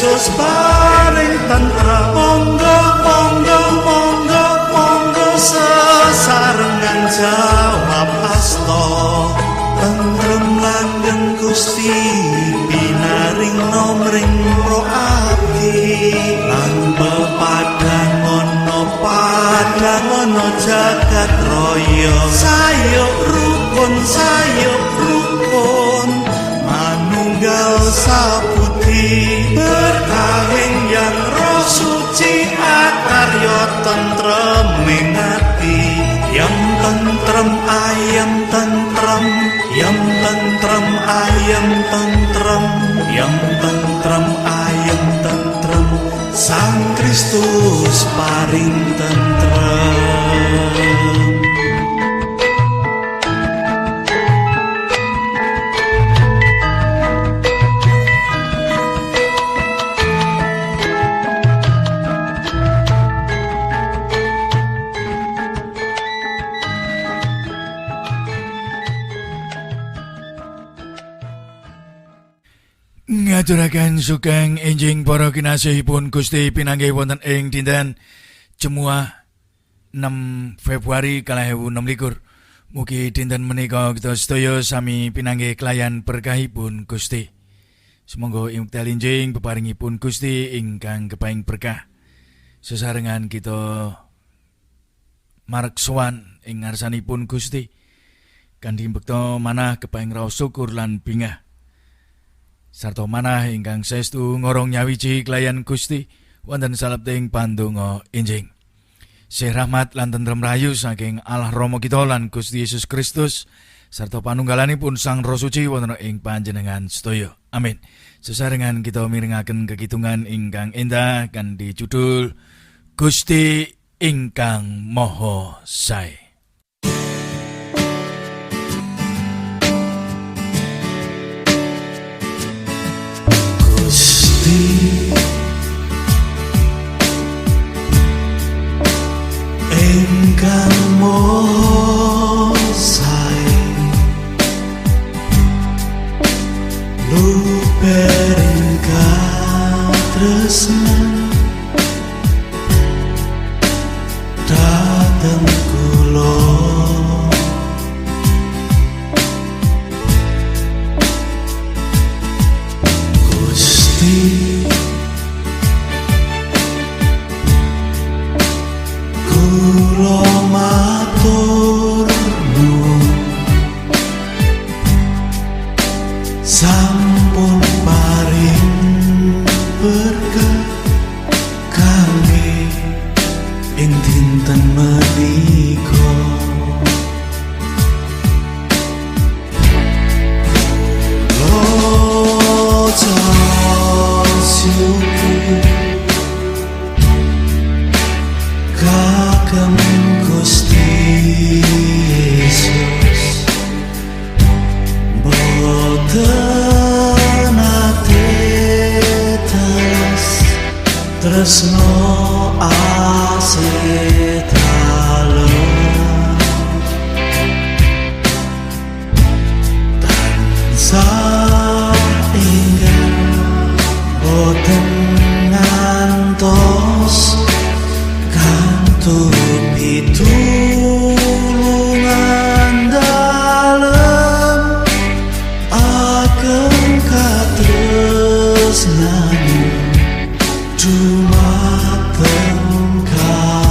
Yesus paring tentrem. Monggo monggo monggo monggo sesarengan jawab asta. Tentrem langgeng Gusti pinaring nomring pro abdi. Lan pepadang ana padang ana jagat raya. Sayuk rukun sayuk rukun manunggal sabudi. Berkahing yang roh suci akarya tentrem ing ati. Yang tentrem ayem tentrem, yang tentrem ayem tentrem, yang tentrem ayem tentrem, Sang Kristus paring tentrem. Ngaturaken sugeng enjing para kinasihipun Gusti pinanggih wonten ing dinten Jemuah 6 Februari 2026. Mugi dinten menika kita sedaya sami pinanggih kelayan berkahipun Gusti. Sumangga ing wekdal enjing peparingipun Gusti ingkang kepaing berkah. Sesarengan kita marek sowan ing ngarsanipun Gusti. Kanthi mbekta manah kepaing raos syukur lan bingah. Sarta manah ingkang saestu ngorong nyawiji kelayan Gusti wonten salebting pandonga enjing. Sih rahmat lan tentrem rahayu saking Allah Rama kita lan Gusti Yesus Kristus sarta panunggalanipun Sang Roh Suci wonten ing panjenengan sedaya. Amin. Sesarengan kita mirengaken kekitungan ingkang endah kanthi judul Gusti ingkang Maha Sae. Gusti ingkang Maha Sae, lubering katresnan dhateng kula. Gusti kula matur nuwun sampun paring berkah kangge ing dinten menika. Kula syukur kagem Gusti Yesus, boten nate teles tresno asih dalem tansah enggal boten ngantos kantuk pitulungan dalem ageng katresnan dumateng kawula.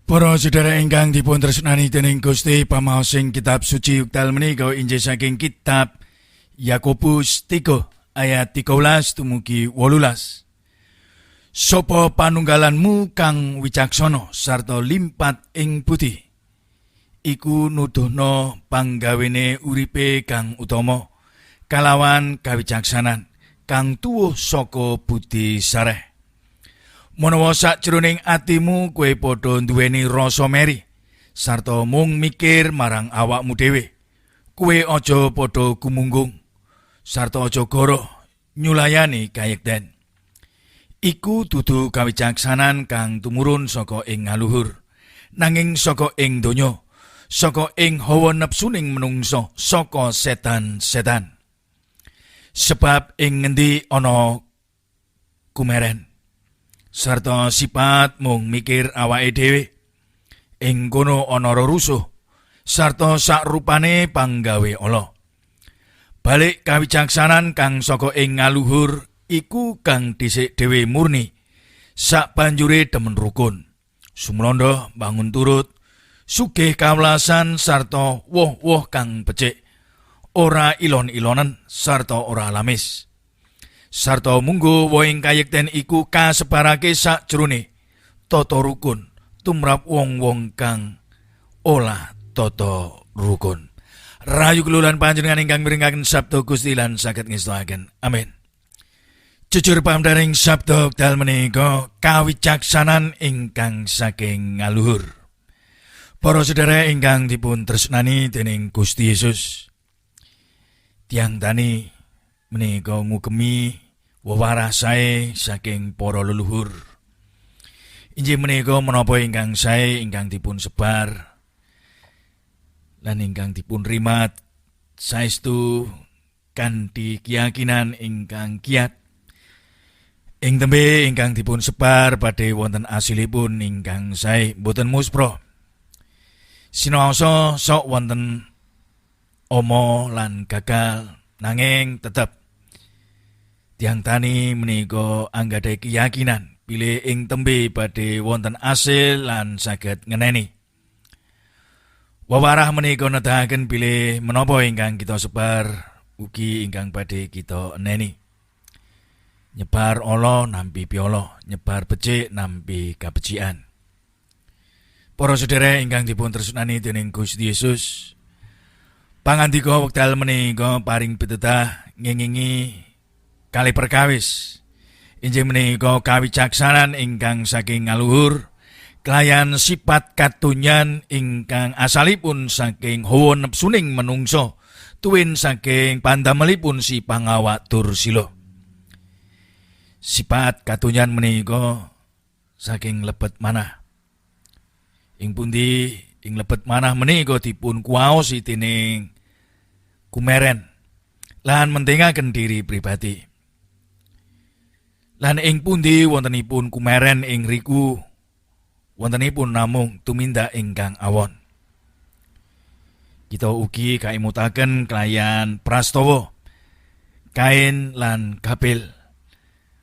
Para sedherek ingkang dipun tresnani dening Gusti, pamaosing kitab suci wekdal menika inggih saking kitab Yakobus 3 ayat 13 dumugi 18. Sapa panunggalanmu kang wicaksana sarta limpat ing budi? Iku nuduhna panggawene uripe kang utama kalawan kawicaksanan kang tuwuh saka budi sareh. Menawa sakjroning atimu kowe padha nduweni rasa meri sarta mung mikir marang awakmu dhewe, kowe aja padha gumunggung sarta aja goroh nyulayani kayekten. Iku dudu kawicaksanan kang tumurun saka ing ngaluhur, nanging saka ing donya, saka ing hawa nepsuning menungsa, saka setan-setan. Sebab ing ngendi ana kumeren sarta sipat mung mikir awake dhewe, ing kono ana rusuh sarta sakrupane panggawe ala. Balik kawicaksanan kang saka ing ngaluhur iku kang dhisik dhewe murni, sak banjure demen rukun, sumlondo bangun turut, sugih kawelasan sarta woh-woh kang becik, ora ilon-ilonen sarta ora lamis. Sarta munggo wohing kayekten iku kasebarake sakjroning tata rukun tumrap wong-wong kang olah tata rukun. Rahayu kula lan panjenengan ingkang mirengaken sabda Gusti lan saged ngestoaken. Amin. Jujur pamdaring sabda wekdal menika kawicaksanan ingkang saking ngaluhur. Para sedherek ingkang dipun tresnani dening Gusti Yesus, tiyang tani menika ngugemi wewarah sae saking para leluhur. Inggih menika menapa ingkang sae ingkang dipun sebar lan ingkang dipun rimat saestu kanthi keyakinan ingkang kiat. Ing tembe ingkang dipun sebar badhe wonten asilipun ingkang sae, boten muspro. Sinaosa sok wonten omo lan gagal, nanging tetep tiyang tani menika anggadhahi keyakinan bilih ing tembe badhe wonten asil lan saged ngeneni. Wewarah menika nedahaken bilih menapa ingkang kita sebar ugi ingkang badhe kita eneni. Nyebar ala nampi piala, nyebar becik nampi kabecikan. Para sedherek ingkang dipun tresnani dening Gusti Yesus, pangandika wekdal menika paring pitedah ngengingi kali perkawis. Inggih menika kawicaksanan ingkang saking ngaluhur kelayan sifat katonyan ingkang asalipun saking hawa nepsuning menungso tuwin saking pandamelipun si pangawak Dursila. Sifat katonyan menika saking lebet manah. Ing pundi ing lebet manah menika dipun kuwaosi dening kumeren lan mentingaken diri pribadi. Lan ing pundi wontenipun kumeren ing riku wontenipun namung tumindak ingkang awon. Kita ugi kaimutaken kelayan prastawa, Kain lan Kapil.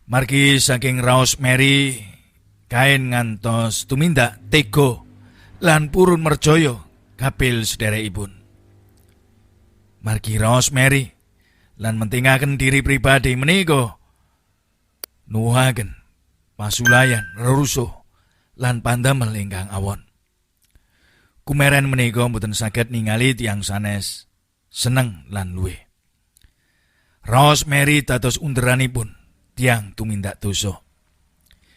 Margi saking raos meri, Kain ngantos tumindak tega lan purun merjaya Kapil sederekipun. Margi raos meri lan mentingaken diri pribadi menika nuwuhaken pasulayan, rerusuh lan pandamel ingkang awon. Kumeren menika mboten saged ningali tiyang sanes seneng lan luwih. Raos meri dados underanipun tiyang tumindak dosa.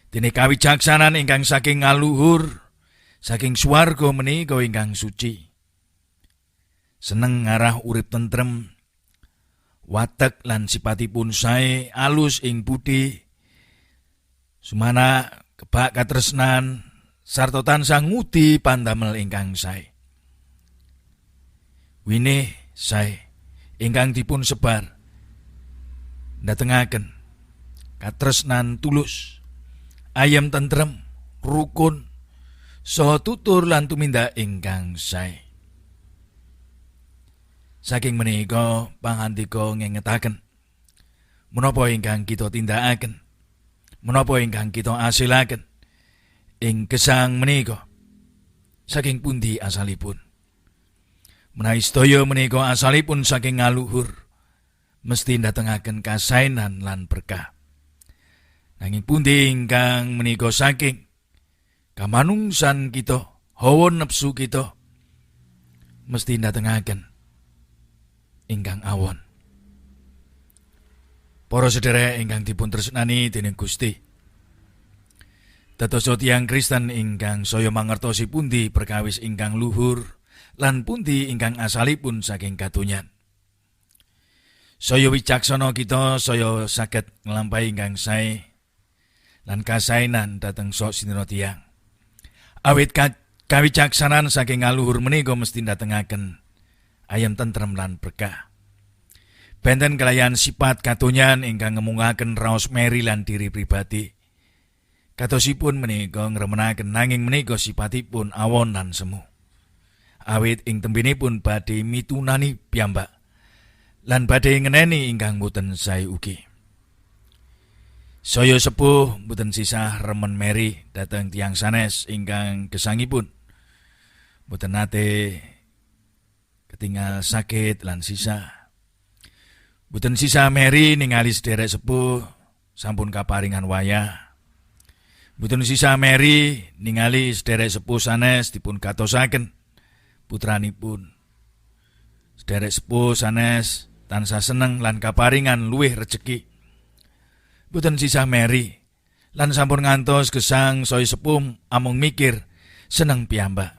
Dene kawicaksanan ingkang saking ngaluhur, saking swarga menika ingkang suci. Seneng ngarah urip tentrem, watek lan sipatipun sae alus ing budi, sumana kebak katresnan sarta tansah ngudi pandamel ingkang sae. Winih sae ingkang dipun sebar ndatengaken katresnan tulus, ayem tentrem, rukun, saha tutur lan tumindak ingkang sae. Saking menika pangandika ngengetaken menapa ingkang kita tindakaken, menapa ingkang kita asilaken ing gesang menika. Saking pundi asalipun? Menawi sedaya menika asalipun saking ngaluhur, mesti ndatengaken kasainan lan berkah. Nanging pundi ingkang menika saking kamanungsan kita, hawa nepsu kita, mesti ndatengaken ingkang awon. Para sedherek ingkang dipun tresnani dening Gusti, dados tiyang Kristen ingkang saya mangertosi pundi perkawis ingkang luhur lan pundi ingkang asalipun saking kadonyan. Saya wicaksana kita saya saged nglampahi ingkang sae lan kasainan dhateng sok sinira tiyang. Awit kawicaksanan saking ngaluhur menika mesti ndatengaken ayem tentrem lan berkah. Benten kalayan sifat kadonyan ingkang ngemungaken raos meri lan diri pribadi. Katosipun menika ngremenaken nanging menika sipatipun awon lan semu. Awit ing tembinipun badhe mitunani piyambak lan badhe ngeneni ingkang boten sae ugi. Saya sepuh boten sisah remen meri dhateng tiyang sanes ingkang gesangipun. Boten nate ketinggal sakit lan sisah. Boten sisah meri ningali sederek sepuh sampun kaparingan wayah. Boten sisah meri ningali sederek sepuh sanes dipun gatosaken putranipun. Sederek sepuh sanes tansah seneng lan kaparingan luwih rejeki. Boten sisah meri lan sampun ngantos gesang saya sepuh amung mikir seneng piyambak.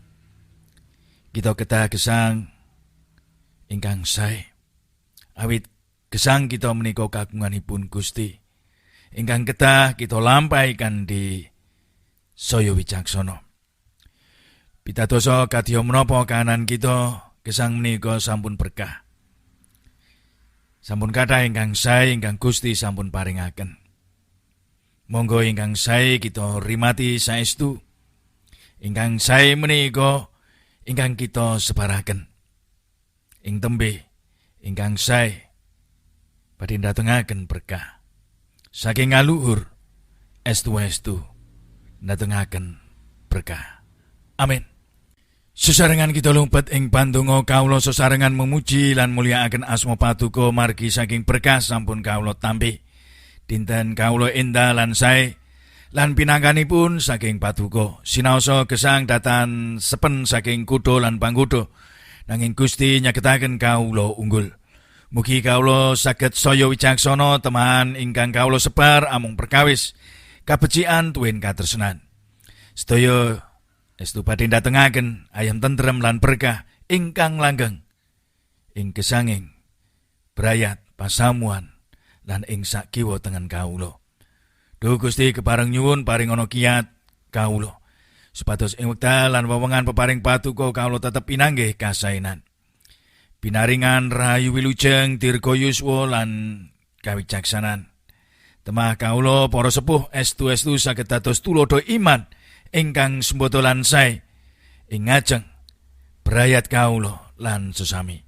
Kita kedah gesang ingkang sae. Awit gesang kita menika kagunganipun Gusti. Ingkang kedah kita lampahi kanthi saya wicaksana. Pitadosa kadya menapa kahanan kita gesang menika sampun berkah. Sampun kathah ingkang sae ingkang Gusti sampun paringaken. Monggo ingkang sae kita rimati saestu. Ingkang sae menika ingkang kita sebaraken. Ing tembe ingkang sae badhe ndatengaken berkah. Saking ngaluhur estu-estu ndatengaken berkah. Amin. Sesarengan kita lumpet ing pandonga kawula sesarengan memuji lan mulyakaken asma Paduka margi saking berkah sampun kawula tampi. Dinten kawula endah lan sae lan pinangkanipun saking Paduka. Sinaosa gesang datan sepen saking kuda lan pangkuda. Nanging Gusti nyagetaken kawula unggul. Mugi kawula saged saya wicaksana teman ingkang kawula sebar amung perkawis kabecikan tuwin katresnan. Sedaya estu badhe ndatengaken ayem tentrem lan berkah ingkang langgeng ing gesanging brayat pasamuan lan ing sakiwa tengen kawula. Duh Gusti kepareng nyuwun paring ana kiat kawula supados ing wekdal lan wewengan peparing Paduka kawula tetep pinanggih kasainan. Pinaringan rahayu wilujeng dirga yuswa lan kawicaksanan. Temah kawula para sepuh estu-estu saged dados tuladha iman ingkang sembada lan sae ing ngajeng brayat kawula lan sesami.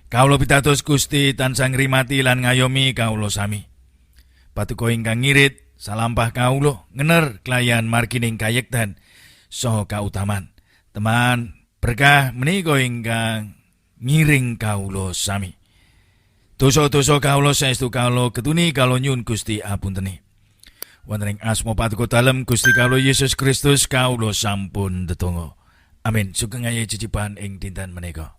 Kawula pitados Gusti tansah ngrimati lan ngayomi kawula sami. Paduka ingkang ngirit salampah kawula ngener kelayan margining kayekten saha kautaman. Teman berkah menika ingkang ngiring kawula sami. Dosa-dosa kawula saestu kawula ketuni kawula nyuwun Gusti apunteni. Wonten ing asma Paduka Dalem Gusti kawula Yesus Kristus kawula sampun ndedonga. Amin. Sugeng ayi cicipan ing dinten menika.